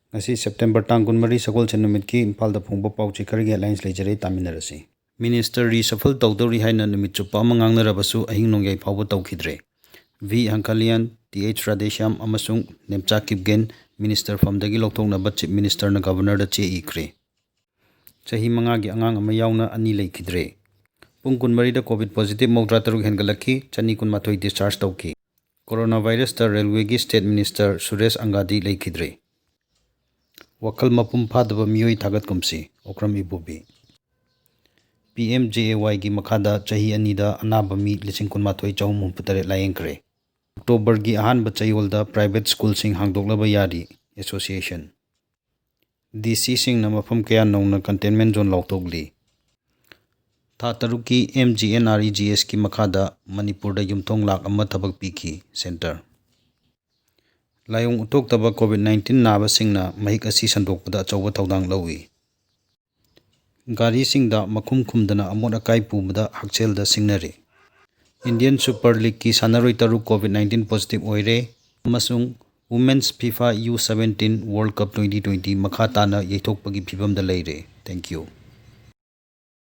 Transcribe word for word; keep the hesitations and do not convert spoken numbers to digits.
ꯉꯁꯤ September ꯇꯥꯡ ꯀꯨꯟꯃꯔꯤ, ꯁꯒꯣꯜꯁꯦꯟ ꯅꯨꯃꯤꯠꯀꯤ ꯏꯝꯐꯥꯜꯗ ꯐꯣꯡꯕ ꯄꯥꯎ ꯆꯦ ꯈꯔꯒꯤ headlines ꯂꯩꯖꯔꯦ, ꯇꯥꯃꯤꯟꯅꯔꯁꯤ꯫ Minister reshuffle ꯇꯧꯗꯧꯔꯤ ꯍꯥꯏꯅ ꯅꯨꯃꯤꯠ ꯆꯨꯞꯄ ꯑꯃ ꯉꯥꯡꯅꯔꯕꯁꯨ ꯑꯍꯤꯡ ꯅꯣꯡꯌꯥꯏ ꯐꯥꯎꯕ ꯇꯧꯈꯤꯗ꯭ꯔꯦ꯫ V ꯍꯪꯀꯂꯤꯌꯥꯟ, Th ꯔꯥꯙꯦꯁ꯭ꯌꯥꯝ ꯑꯃꯁꯨꯡ ꯅꯦꯝꯆꯥ ꯀꯤꯞꯒꯦꯟ minister ꯐꯝꯗꯒꯤ ꯂꯧꯊꯣꯛꯅꯕ Chief Ministerꯅ Governorꯗ ꯆꯦ ꯏꯈ꯭ꯔꯦ꯫ ꯆꯍꯤ ꯃꯉꯥꯒꯤ ꯑꯉꯥꯡ ꯑꯃ ꯌꯥꯎꯅ ꯑꯅꯤ ꯂꯩꯈꯤꯗ꯭ꯔꯦ꯫ ꯄꯨꯡ ꯀꯨꯟꯃꯔꯤꯗ COVID positive ꯃꯧꯗ꯭ꯔꯥ ꯇꯔꯨꯛ ꯍꯦꯟꯒꯠꯂꯛꯈꯤ, ꯆꯅꯤ ꯀꯨꯟꯃꯥꯊꯣꯏ discharge ꯇꯧꯈꯤ꯫ Corona virusꯇ railwayꯒꯤ State Minister ꯁꯨꯔꯦꯁ ꯑꯪꯒꯥꯗꯤ ꯂꯩꯈꯤꯗ꯭ꯔꯦ꯫ ꯋꯥꯈꯜ ꯃꯄꯨꯡ ꯐꯥꯗꯕ ꯃꯤꯑꯣꯏ ꯊꯥꯒꯠꯀꯨꯝꯁꯤ, ꯑꯣꯀ꯭ꯔꯝ ꯏꯕꯣꯕꯤ꯫ PMJAYꯒꯤ ꯃꯈꯥꯗ ꯆꯍꯤ ꯑꯅꯤꯗ ꯑꯅꯥꯕ ꯃꯤ ꯂꯤꯁꯤꯡ ꯀꯨꯟꯃꯥꯊꯣꯏ ꯆꯍꯨꯝ ꯍꯨꯝꯐꯨꯇꯔꯦꯠ ꯂꯥꯌꯦꯡꯈ꯭ꯔꯦ꯫ Octoberꯒꯤ ꯑꯍꯥꯟꯕ ꯆꯌꯣꯜꯗ private schoolꯁꯤꯡ ꯍꯥꯡꯗꯣꯛꯂꯕ ꯌꯥꯔꯤ, Association꯫ DCꯁꯤꯡꯅ ꯃꯐꯝ ꯀꯌꯥ ꯅꯧꯅ containment zone ꯂꯥꯎꯊꯣꯛꯂꯤ꯫ ꯊꯥ ꯇꯔꯨꯛꯀꯤ MGNREGSꯀꯤ ꯃꯈꯥꯗ ꯃꯅꯤꯄꯨꯔꯗ ꯌꯨꯝꯊꯣꯡ ꯂꯥꯈ ꯑꯃ ꯊꯕꯛ ꯄꯤꯈꯤ, Centre꯫ ꯂꯥꯏꯑꯣꯡ ꯎꯠꯊꯣꯛꯇꯕ COVID nineteen ꯅꯥꯕꯁꯤꯡꯅ ꯃꯍꯤꯛ ꯑꯁꯤ ꯁꯟꯗꯣꯛꯄꯗ ꯑꯆꯧꯕ ꯊꯧꯗꯥꯡ ꯂꯧꯏ꯫ ꯒꯥꯔꯤꯁꯤꯡꯗ ꯃꯈꯨꯝ ꯈꯨꯝꯗꯅ ꯑꯃꯣꯠ ꯑꯀꯥꯏ ꯄꯨꯕꯗ ꯍꯛꯁꯦꯜꯗ ꯁꯤꯡꯅꯔꯤ꯫ Indian Super Leagueꯀꯤ ꯁꯥꯟꯅꯔꯣꯏ ꯇꯔꯨꯛ COVID nineteen positive ꯑꯣꯏꯔꯦ ꯑꯃꯁꯨꯡ Women's FIFA U seventeen World Cup twenty twenty ꯃꯈꯥ ꯇꯥꯅ ꯌꯩꯊꯣꯛꯄꯒꯤ ꯐꯤꯚꯝꯗ ꯂꯩꯔꯦ꯫ Thank you꯫